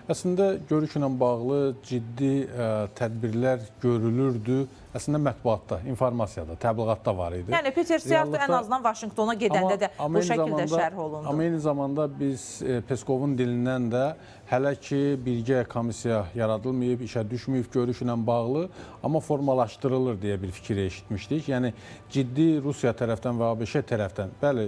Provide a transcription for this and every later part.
Əslində, görüşlə bağlı ciddi tədbirlər görülürdü. Əslində, mətbuatda, informasiyada, təbliğatda var idi. Yəni, Peter Siyarto ən azından Vaşinqtona gedəndə də bu şəkildə şərh olundu. Amma eyni zamanda biz Peskovun dilindən də hələ ki birgə komissiya yaradılmayıb, işə düşməyib görüşlə bağlı, amma formalaşdırılır deyə bir fikir eşitmişdik. Yəni, ciddi Rusiya tərəfdən və ABŞ tərəfdən, bəli,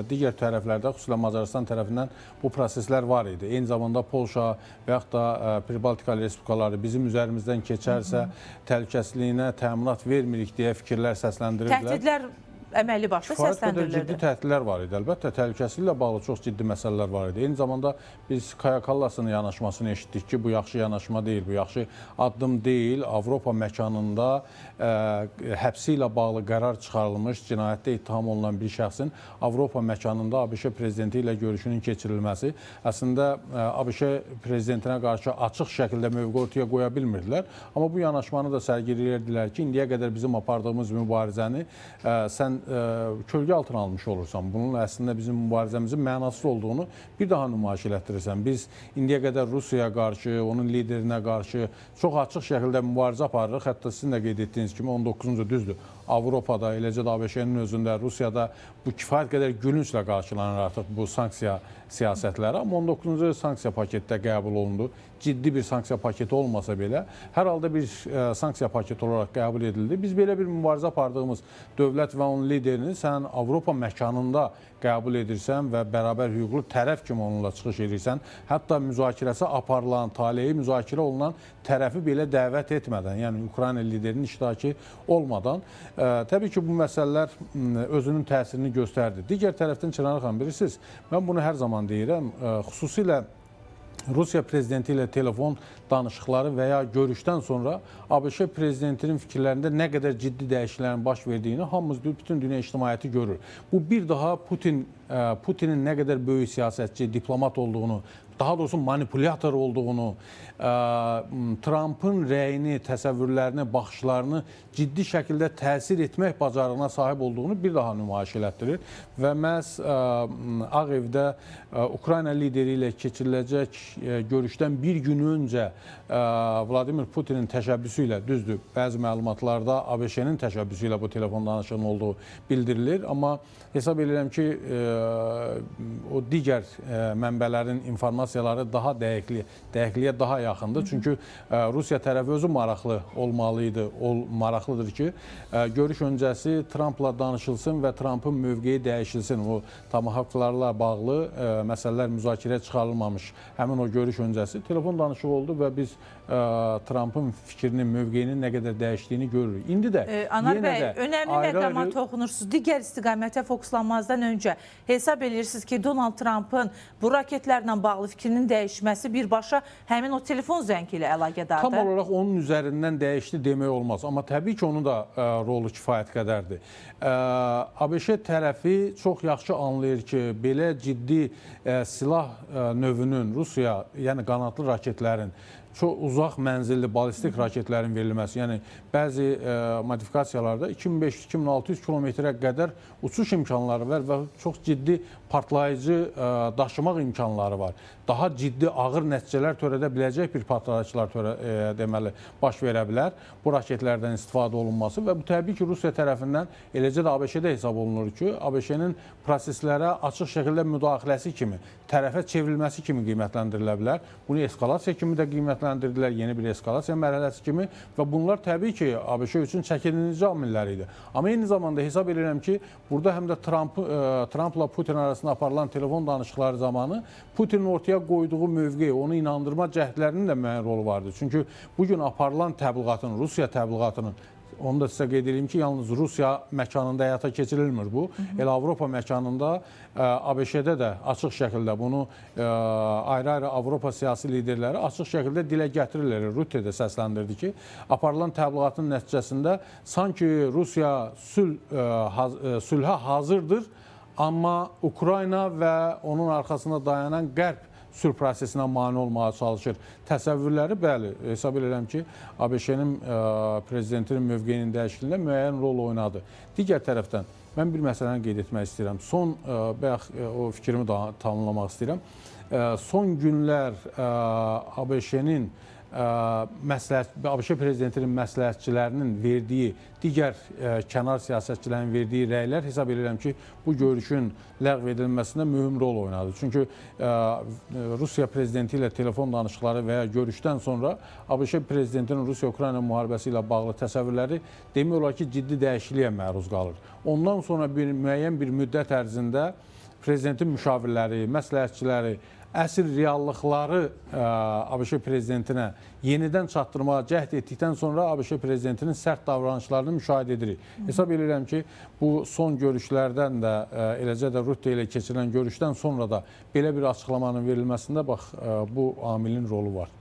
digər tərəflərdə, xüsusilə Macaristan tərəfindən bu proseslər var idi. Eyni zamanda Polşa və yaxud da Pribaltika Respublikaları bizim üzərimizdən keçərsə, təhlükəsizliyinə təminat vermirik deyə fikirlər səsləndirirdilər. Təhdidlər əməlli başlı səsləndirilirdi. Ciddi təhdidlər var idi. Əlbəttə, təhlükəsizliklə bağlı çox ciddi məsələlər var idi. Eyni zamanda biz Kaya Kallasın yanaşmasını eşitdik ki, bu yaxşı yanaşma deyil, bu yaxşı addım deyil. Avropa məkanında həbsi ilə bağlı qərar çıxarılmış, cinayətdə ittiham olunan bir şəxsin Avropa məkanında ABŞ prezidenti ilə görüşünün keçirilməsi əslində ABŞ prezidentinə qarşı açıq şəkildə mövqe ortaya qoya bilmirdilər. Amma bu yanaşmanı da sərgiləyirdilər ki, indiyə qədər bizim apardığımız mübarizəni sən kölgə altına almış olursan, bunun əslində bizim mübarizəmizin mənasız olduğunu bir daha nümayiş elətdirirsən. Biz indiyə qədər Rusiyaya qarşı, onun liderinə qarşı çox açıq şəkildə mübarizə aparırıq. Hətta sizin də qeyd etdiyiniz kimi 19-cu düzdür. Avropada, eləcə də ABŞ-nin özündə, Rusiyada bu kifayət qədər gülünclə qarşılanır artıq bu sanksiya siyasətləri. Amma 19-cu sanksiya paketdə qəbul olundu. Ciddi bir sanksiya paketi olmasa belə, hər halda bir sanksiya paketi olaraq qəbul edildi. Biz belə bir mübarizə apardığımız dövlət və onun liderini sən Avropa məkanında qəbul edirsən və bərabər hüquqlu tərəf kimi onunla çıxış edirsən. Hətta müzakirəsi aparılan, taleyi müzakirə olunan tərəfi belə dəvət etmədən, yəni Ukrayna liderinin iştirakı olmadan, təbii ki, bu məsələlər özünün təsirini göstərdi. Digər tərəfdən Çinar xanım, bilirsiniz, mən bunu hər zaman deyirəm, xüsusilə Rusiya prezidenti ilə telefon danışıqları və ya görüşdən sonra ABŞ prezidentinin fikirlərində nə qədər ciddi dəyişikliklərin baş verdiyini hamımız, bütün dünya ictimaiyyəti görür. Bu bir daha Putinin nə qədər böyük siyasətçi, diplomat olduğunu, daha doğrusu manipulyator olduğunu, Trumpın rəyini, təsəvvürlərini, baxışlarını ciddi şəkildə təsir etmək bacarığına sahib olduğunu bir daha nümayiş elətdirir. Və məhz Ağ Evdə Ukrayna lideri ilə keçiriləcək görüşdən bir gün öncə Vladimir Putinin təşəbbüsü ilə, düzdür, bəzi məlumatlarda ABŞ-nin təşəbbüsü ilə bu telefon danışığının olduğu bildirilir. Amma hesab edirəm ki, o digər mənbələrin informasiyaları daha dəqiqliyə daha yaxındır. Çünki Rusiya tərəfi özü maraqlı olmalı idi, maraqlıdır ki, görüş öncəsi Trumpla danışılsın və Trumpın mövqeyi dəyişilsin. O tomahawklarla bağlı məsələlər müzakirəyə çıxarılmamış həmin o görüş öncəsi telefon danışığı oldu və biz Trumpın fikrinin, mövqeyinin nə qədər dəyişdiyini görürük. İndi də Anar bəy, önəmli məqama toxunursunuz. Digər istiqamətə fokuslanmazdan öncə hesab edirsiniz ki, Donald Trumpın bu raketlərlə bağlı fikrinin dəyişməsi birbaşa həmin o telefon zəngi ilə əlaqədardır. Tam olaraq onun üzərindən dəyişdi demək olmaz. Amma təbii ki, onun da rolu kifayət qədərdir. ABŞ tərəfi çox yaxşı anlayır ki, belə ciddi silah növünün Rusiya, yəni qanadlı raketlərin, çox uzaq mənzilli balistik raketlərin verilməsi, yəni bəzi modifikasiyalarda 2500-2600 kilometrə qədər uçuş imkanları var və çox ciddi partlayıcı daşımaq imkanları var. Daha ciddi ağır nəticələr törədə biləcək bir partlayıcılar deməli baş verə bilər bu raketlərdən istifadə olunması və bu təbii ki, Rusiya tərəfindən eləcə də ABŞ-də hesab olunur ki, ABŞ-nin proseslərə açıq şəkildə müdaxiləsi kimi, tərəfə çevrilməsi kimi qiymətləndirilə bilər. Bunu eskalasiya kimi də qiymətləndirdilər, yeni bir eskalasiya mərhələsi kimi və bunlar təbii ki, ABŞ üçün çəkindirici amillər idi. Amma eyni zamanda hesab edirəm ki, burada həm də Trumpla Putin arasında aparılan telefon danışıqları zamanı Putinin ortaya qoyduğu mövqe, onu inandırma cəhdlərinin də müəyyən rolu vardı. Çünki bugün aparılan təbliğatın, Rusiya təbliğatının, onu da sizə qeyd edeyim ki, yalnız Rusiya məkanında həyata keçirilmir bu. Elə Avropa məkanında, ABŞ-də də açıq şəkildə bunu ayrı-ayrı Avropa siyasi liderləri açıq şəkildə dilə gətirirlər. Rutte də səsləndirdi ki, aparılan təbliğatın nəticəsində sanki Rusiya sülhə hazırdır, amma Ukrayna və onun arxasında dayanan Qərb sülh prosesinə mane olmağa çalışır. Təsəvvürləri, bəli, hesab edirəm ki, ABŞ-nin prezidentinin mövqeyinin dəyişikliyində müəyyən rol oynadı. Digər tərəfdən, mən bir məsələni qeyd etmək istəyirəm. Son, bayaq o fikrimi tamamlamaq istəyirəm. Son günlər ABŞ-nin ABŞ prezidentinin məsləhətçilərinin verdiyi, digər kənar siyasətçilərin verdiyi rəylər hesab edirəm ki, bu görüşün ləğv edilməsində mühüm rol oynadı. Çünki Rusiya prezidenti ilə telefon danışıqları və ya görüşdən sonra ABŞ prezidentinin Rusiya-Ukrayna müharibəsi ilə bağlı təsəvvürləri demək olar ki, ciddi dəyişikliyə məruz qalır. Ondan sonra müəyyən bir müddət ərzində prezidentin müşavirləri, məsləhətçiləri əsl reallıqları ABŞ prezidentinə yenidən çatdırmağa cəhd etdikdən sonra ABŞ prezidentinin sərt davranışlarını müşahidə edirik. Hesab edirəm ki, bu son görüşlərdən də, eləcə də Rutte ilə keçirilən görüşdən sonra da belə bir açıqlamanın verilməsində bax bu amilin rolu var.